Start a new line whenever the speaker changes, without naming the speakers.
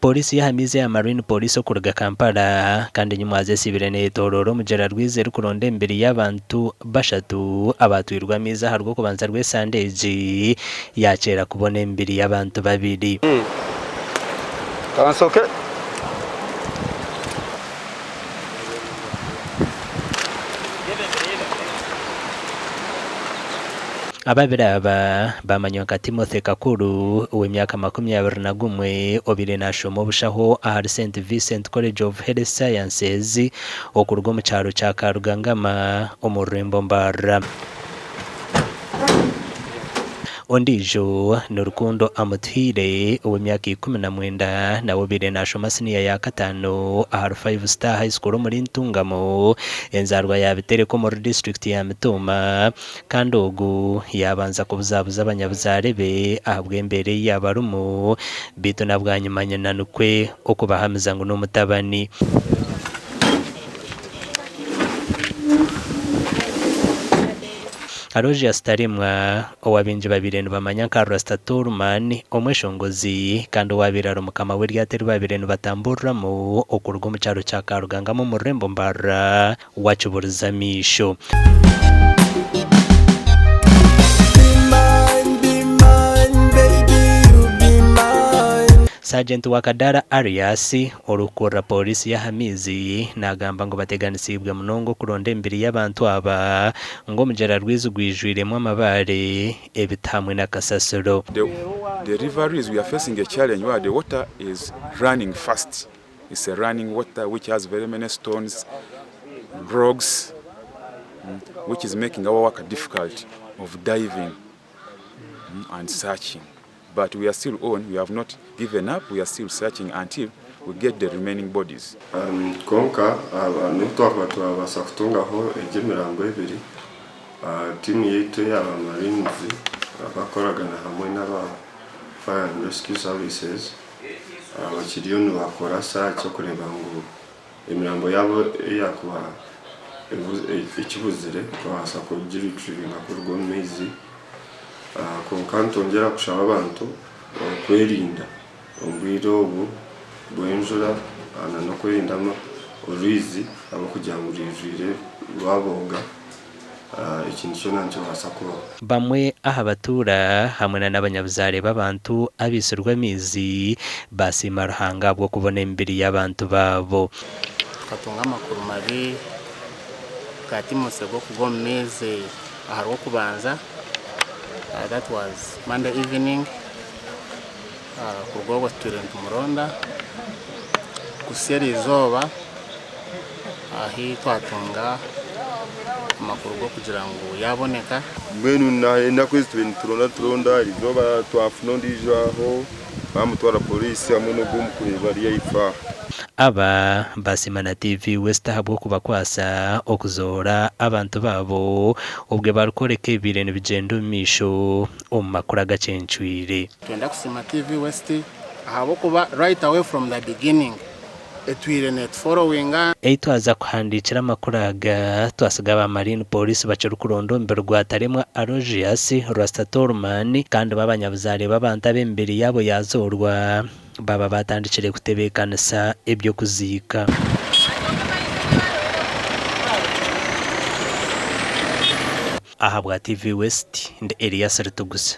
Pooriisi y'aha maizi eya Marine Police okuruga Kampala kandi enyimwazo esiibire neyetooroora omugyera Rwizi erikuronda emibiri y'abantu bashatu abaatwirwe amaizi aha Rwokubanza rw'esande egi yaakyera kubona emibiri y'abantu babiri.
Kansoke.
Ababiri aba baamanywa nka Timothy Kakuru ow'emyaka 21 obaire naashoma obushaho ahari Saint Vincent College of Health Sciences okuruga omu kyaro kya Karugangama omu rurembo Mbarara. Ondiijo ni Rukundo Amutuhaire ow'emyaka 19 nawe obaire naashoma siniya ya kataano ahari Five Star High School omuri Ntungamo, enzaarwa ya Bitereka omuri disiturikiti ya Mitooma kandi ogu yaabanza kubuzabuza abanyabuzaare be ahabw'embeera ei yaaba arimu beitu na bwanyima nyina nikwo okubahamiza ngu n'omutabani. Aloysius Taremwa, ou abaingi babaire nibamanya nka Rasta Tallman, omweshongozi kandi owaabaire ari mukama w'eryato eri baabaire nibatamburiramu okuruga omu kyaro kya Karugangama omu rurembo Mbarara, wakiburiza amaisho. Sergeant Wakadara Arias, orikukurira Pooriisi y'aha maizi naagamba ngu bateganisiibwe munonga okuronda emibiri y'abantu aba ngu omugyera Rwizi gwijwiremu amabaare, ebiti hamwe na kasasiro.
The river Rwizi we are facing a challenge where the water is running fast, it's a running water which has very many stones, rocks which is making our work difficult of diving and searching but we are still on, we have not given up, we are still searching until we get the remaining bodies.
Kwonka n'obu twakuba twabaasa kutungaho egyo emirambo ebiri, tiimu yaitu eya ba Marines abakukoragana hamwe n'aba Fire and Rescue Services bakiriyo nibakora search okureeba ngu emirambo yaabo eyakuba ekibuzire babaasa kugiretrivinga kuruga omu maizi. Kwonka nitwongyera kushaba abantu okwerinda omu bwire obu bw'enjura n'okwerinda orwizi ahabw'okugira ngu rwijwire rwabooga ekintu kyona nikibaasa kubaho.
Bamwe aha batuura hamwe na n'abanyabuzaare b'abantu abaitsirwe amaizi baasiima Ruhanga ahabw'okubona emibiri y'abantu baabo.
Tukatunga amakuru mabi ga Timothy g'okugwa omu maizi aha Rwokubanza, that was Monday evening, kuruga obwo tutwire nitumuronda kuhitsya eriizooba ahi twatunga amakuru g'okugira ngu yaaboneka.
Mbwenu enaku ezi tubaire nituronda nituronda erizooba twafuna ondiijo aho bamutwara poriisi hamwe n'ogwo omukureeba ari ahifa.
Aba basiima na TV West ahabw'okubakwasa okuzoora abantu baabo obwe barikworeka ebibaire nibigyenda omu maisho omu makuru agacencwire.
Nitwenda kusiima TV West ahabw'okuba right away from the beginning etwire netuforowinga.
Ei twaza kuhandiikira amakuru aga, twasiga aba Marine Police bakirikuronda omubiri gwa Taremwa Aloysius, Rasta Tallman, kandi bo abanyabuzaare b'abantu ab'emibiri yaabo yaazoorwa baaba baatandikire kutebeekanisa eby'okuziika. Ahabwa TV West, ndi Elias Ritugusa.